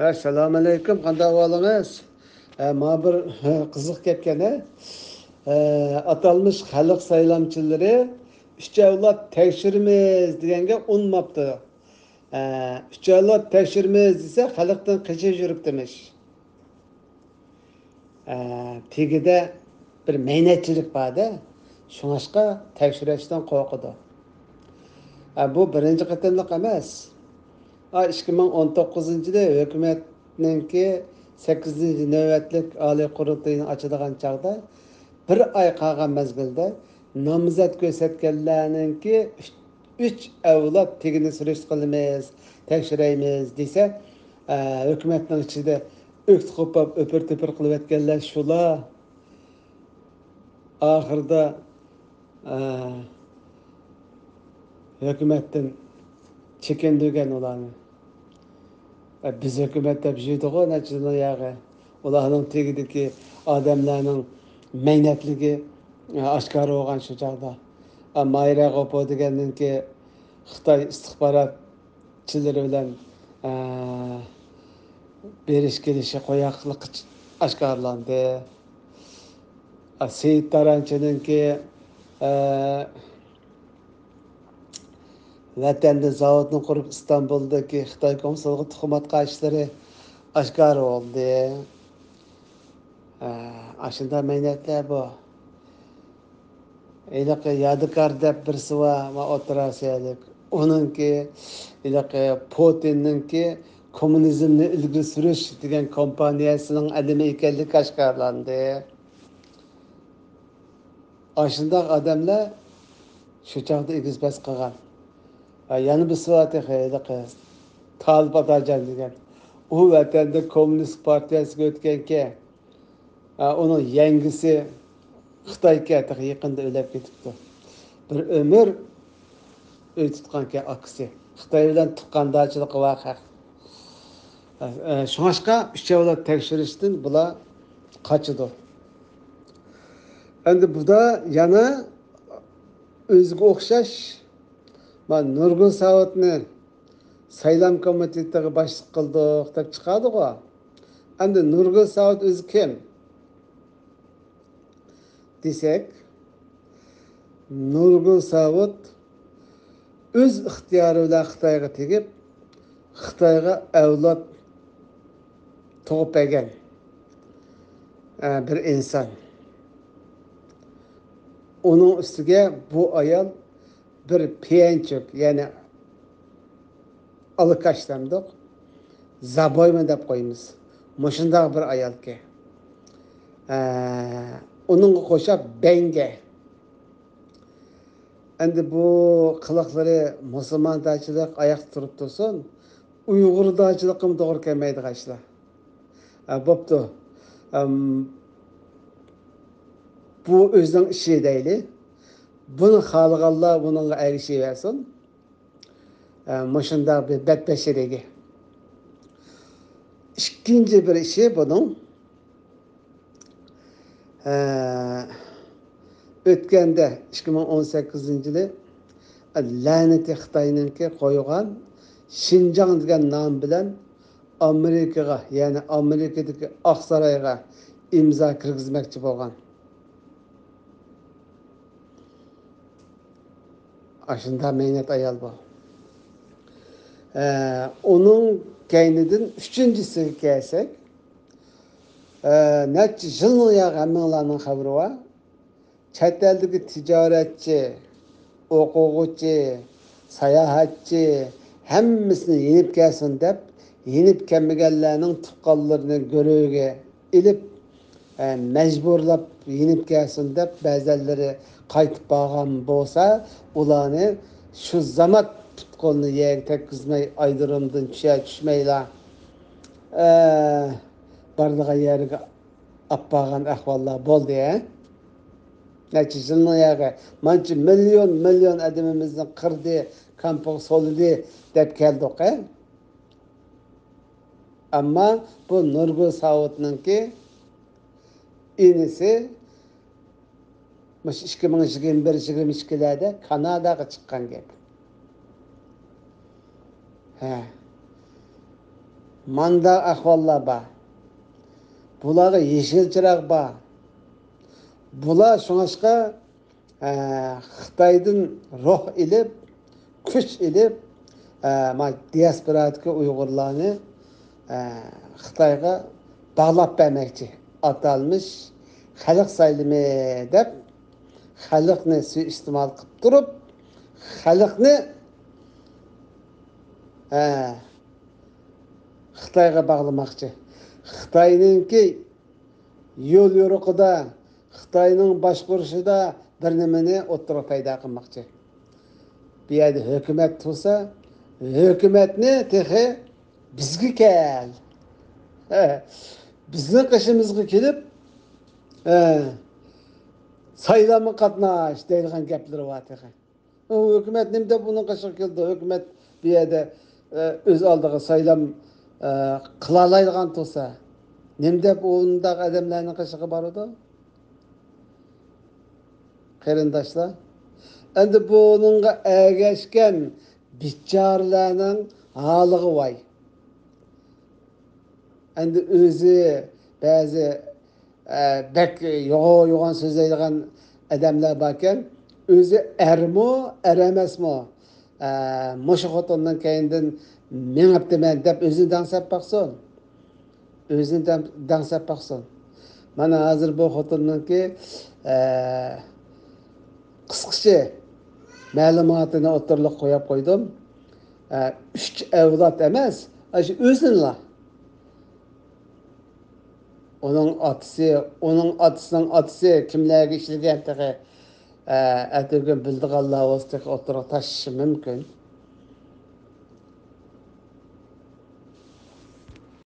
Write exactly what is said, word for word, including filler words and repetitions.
ئەسسالامۇئەلەيكۇم، قانداق ئەھۋالىڭىز؟ ھە، مانا بىر، ھە، قىزىق گەپكەن، ھە؟ ھە، ئاتالمىش خەلق سايلامچىلىرى ئۈچ ئەۋلاد تەكشۈرىمىز دېگەنگە ئۇنىماپتۇ. ھە، ئۈچ ئەۋلاد تەكشۈرىمىز دېسە، خەلقتىن قېچىپ يۈرۈپتىمىش. ئە، تېگىدە بىر مەينەتچىلىك بار-دە، شۇڭاشقا تەكشۈرۈشتىن قورقىدۇ. ئە، بۇ بىرىنچى قېتىملىق ئەمەس. ئا، ئىككى مىڭ ئون توققۇزىنچى يىلى ھۆكۈمەتنىڭكى سەككىزىنچى نۆۋەتلىك ئالىي قۇرۇلتىيىنى ئاچىدىغان چاغدا، بىر ئاي قالغان مەزگىلدە نامزەت كۆرسەتكەنلەرنىڭكى ئۈچ، ئۈچ ئەۋلاد تېگىنى سۈرۈشتە قىلىمىز، تەكشۈرەيمىز دېسە، ئە، ھۆكۈمەتنىڭ ئىچىدە ئۆكتە قوپۇپ، ئۆپۈر-تۆپۈر قىلىۋەتكەنلەر شۇلار. ئاخىرىدا، ئە، ھۆكۈمەتتىن چېكىندۈرگەن ئۇلارنى. ئە، بىز ھۆكۈمەت دەپ يۈرىدىغۇ نەچچە يىلنىڭ ياغى. ئۇلارنىڭ تېگىدىكى ئادەملەرنىڭ مەينەتلىكى، ئە، ئاشكارا بولغان شۇ چاغدا. ئە، ماھىرە غوپۇر دېگەننىڭكى خىتاي ئىستىخباراتچىلىرى بىلەن، ئە، بېرىش كېلىشى قوياقلىقى ئاشكارىلاندى. ئە، سېيىت تارانچىنىڭكى، ئە، ۋەتەندە زاۋۇتنى قۇرۇپ، ئىستانبۇلدىكى خىتاي كونسۇلىغا تۇخۇم ئاتقان ئىشلىرى ئاشكارا بولدى. ھە، ئاشۇنداق مەينەتلەر بۇ. ھېلىقى يادىكار دەپ بىرسى بار، ما ئوتتۇرا ئاسىيالىق. ئۇنىڭكى، ھېلىقى پۇتىننىڭكى كوممۇنىزمنى ئىلگىرى سۈرۈش دېگەن كومپانىيەسىنىڭ ئادىمى ئىكەنلىكى ئاشكارىلاندى. ئاشۇنداق ئادەملەر شۇ چاغدا ئېگىز-پەس قىلغان. ھە، يەنە بىرسى بار تېخى، ھېلىقى تالىپ ئاتاجان دېگەن. ئۇ ۋەتەندە كوممۇنىست پارتىيەسىگە ئۆتكەنكەن. ھە، ئۇنىڭ يەڭگىسى خىتايكەن، تېخى يېقىندا ئۆلۈپ كېتىپتۇ. بىر ئۆمۈر ئۆي تۇتقانكەن ئاكىسى. خىتاي بىلەن تۇغقاندارچىلىقى بار خەق. ئە، شۇڭاشقا ئۈچ ئەۋلاد تەكشۈرۈشتىن بۇلار قاچىدۇ. ئەمدى بۇدا يەنە ئۆزىگە ئوخشاش، مانا نۇرگۈل ساۋۇتنى سايلام كومىتېتىغا باشلىق قىلدۇق دەپ چىقاردىغۇ. ئەمدى نۇرگۈل ساۋۇت ئۆزى كىم؟ دېسەك، نۇرگۈل ساۋۇت ئۆز ئىختىيارى بىلەن خىتايغا تېگىپ، خىتايغا ئەۋلاد تۇغۇپ بەرگەن، ئە، بىر ئىنسان. ئۇنىڭ ئۈستىگە بۇ ئايال بىر پيەنچۈك، يەنى ئالىكاش دەمدۇق، زابويما دەپ قويىمىز. مۇشۇنداق بىر ئايالكەن. ئە، ئۇنىڭغا قوشاپ بەڭگە. ئەمدى بۇ قىلىقلىرى مۇسۇلماندارچىلىق ئاياقتا تۇرۇپ تۇرسۇن، ئۇيغۇردارچىلىققىمۇ توغرا كەلمەيدىغان ئىشلار. ئە، بوپتۇ. ئەم، بۇ ئۆزىنىڭ ئىشى دەيلى. بۇنى خالىغانلار بۇنىڭغا ئەگىشىۋەرسۇن. ئە، مۇشۇنداق بىر بەتبەشىرىگە. ئىككىنچى بىر ئىشى بۇنىڭ، ئە، ئۆتكەندە ئىككى مىڭ ئون سەككىزىنچى يىلى لەنىتى خىتاينىڭكى قويغان شىنجاڭ دېگەن نام بىلەن ئامېرىكىغا، يەنى ئامېرىكىدىكى ئاقسارايغا ئىمزا كىرگۈزمەكچى بولغان. ئاشۇنداق مەينەت ئايال بۇ. ئە، ئۇنىڭ كەينىدىن ئۈچىنچىسىگە كەلسەك، ئە، نەچچە يىلنىڭ يا ھەممىڭلارنىڭ خەۋىرى بار. چەت ئەلدىكى تىجارەتچى، ئوقۇغۇچى، ساياھەتچى ھەممىسىنى يېنىپ كەلسۇن دەپ، يېنىپ كەلمىگەنلەرنىڭ تۇغقانلىرىنى گۆرۈگە ئېلىپ، ئە، مەجبۇرلاپ يېنىپ كەلسۇن دەپ بەزەنلىرى قايتىپ بارغان بولسا، ئۇلارنى شۇ زامات پۇت-قولىنى يەرگە تەگكۈزمەي، ئايرودرومدىن چۈشەر چۈشمەيلا، ئە، بارىدىغان يەرگە ئاپپارغان ئەھۋاللار بولدى، ھە؟ نەچچە يىلنىڭ ياغى، مانچە مىليون، مىليون ئادىمىمىزنى قىردى، كامپىغا سولىدى دەپ كەلدۇق، ھە؟ ئەمما بۇ نۇرگۈل ساۋۇتنىڭكى ئىنىسى مۇشۇ ئىككى مىڭ يىگىرمە بىر، يىگىرمە ئىككىلەردە كاناداغا چىققان گەپ. ھە. مانداق ئەھۋاللار بار. بۇلارغا يېشىل چىراغ بار. بۇلار شۇڭلاشقا، ئە، خىتايدىن روھ ئېلىپ، كۈچ ئېلىپ، ئە، ما دىياسپورادىكى ئۇيغۇرلارنى، ئە، خىتايغا باغلاپ بەرمەكچى. ئاتالمىش خەلق سايلىمى دەپ، خەلقنى سۇيىئىستېمال قىلىپ تۇرۇپ، خەلقنى، ئە، خىتايغا باغلىماقچى. خىتاينىڭكى يول يورۇقىدا، خىتاينىڭ باشقۇرۇشىدا بىر نېمىنى ئوتتۇرىغا پەيدا قىلماقچى. بۇ يەردە ھۆكۈمەت تۇرسا، ھۆكۈمەتنى تېخى بىزگە كەل، ھە، بىزنىڭ قېشىمىزغا كېلىپ، ھە، سايلامغا قاتناش دەيدىغان گەپلىرى بار تېخى. ئۇ ھۆكۈمەت نېمە دەپ ئۇنىڭ قېشىغا كېلىدۇ؟ ھۆكۈمەت بۇ يەردە، ئە، ئۆز ئالدىغا سايلام، ئە، قىلالايدىغان تۇرسا، نېمە دەپ ئۇنداق ئادەملەرنىڭ قېشىغا بارىدۇ؟ قېرىنداشلار، ئەمدى بۇنىڭغا ئەگەشكەن بىچارىلەرنىڭ ھالىغا ۋاي. ئەمدى ئۆزى بەزى، ئە، بەك يوغا-، يوغان سۆزلەيدىغان ئادەملەر باركەن، ئۆزى ئەرمۇ، ئەر ئەمەسمۇ، ئە، مۇشۇ خوتۇننىڭ كەينىدىن مېڭىپتىمەن دەپ ئۆزىنى دەڭسەپ باقسۇن. ئۆزىنى دەڭ-، دەڭسەپ باقسۇن. مانا ھازىر بۇ خوتۇننىڭكى، ئە، قىسقىچە مەلۇماتىنى ئوتتۇرىلىققا قويۇپ قويدۇم. ئە، ئۈچ ئەۋلاد ئەمەس، ئاشۇ ئۆزىنىلا. ئۇنىڭ ئاتىسى، ئۇنىڭ ئاتىسىنىڭ ئاتىسى كىملەرگە ئىشلىگەن تېخى، ئە، ئەتىگۈن بىلىدىغانلار بولسا تېخى ئوتتۇرىغا تاشلىشى مۇمكىن.